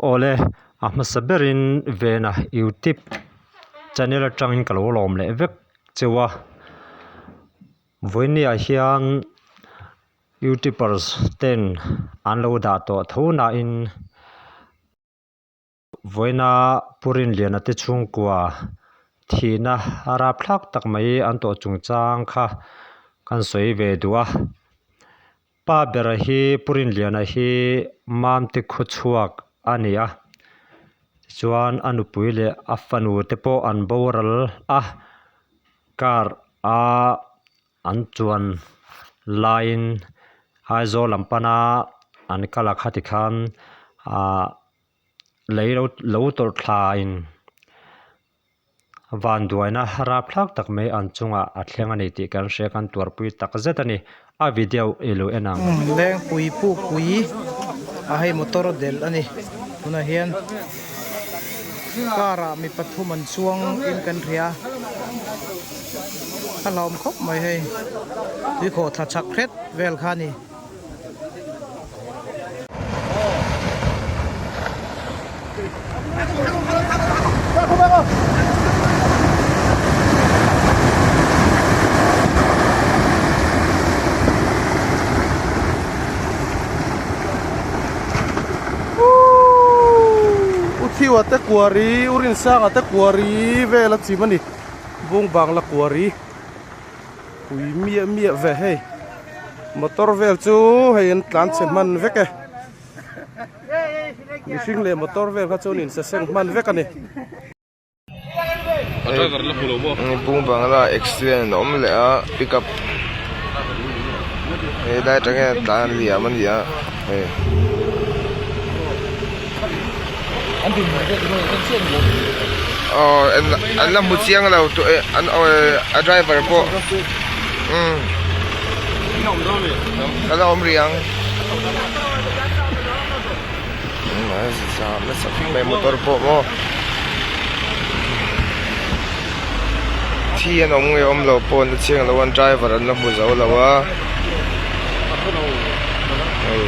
Awle, a hmasa berin Vena Youtube channel atangin ka lo lawm leh vek cheu a. Vawinia hian Youtubers ten an lo dah tawh tho nain Vawiina Pu Rinliana te chhungkua thihna a rapthlak tak mai an tawh chungchang kha kan sawi ve duh a. Pa bera hi Pu Rinliana hi Mamte khawchhuak a ni a, tichuan a nupui leh a fanu te pawh an boral a, car a an chuan laiin Aizawl lam pana an kal a khati khan ahh lei lo lo tawlh thlain vanduaina rapthlak tak mai an chungah a thleng a ni tih kan hria kan tuarpui tak zet a ni a video i lo en ang. Lengpui pukpui a hei motor delh a ni tunah hian car ah mi pathum an chuang in kan hria a hlauhawm khawp mai hei tuikhawh thla chak hret vel kha a ni. U Thiwa te kuari U Rinsanga te kuari vel a chim a ni bung bangla kuari. Pui miah miah ve hei motor vel chu hei an tlan chhe hman vek e mihring leh motor vel kha chuan insaseng hman vek a ni. Bung bangla accident a awm leh a pickup helai atang hian a tlan liam a ni a hei. Aw an la hmu chiang lo an a driver pawh umm a la awm rih ang nasa vek mai motor pawh maw thi an awm nge awm lo pawh an la chiang lo a an driver an la hmu zo lo a hei.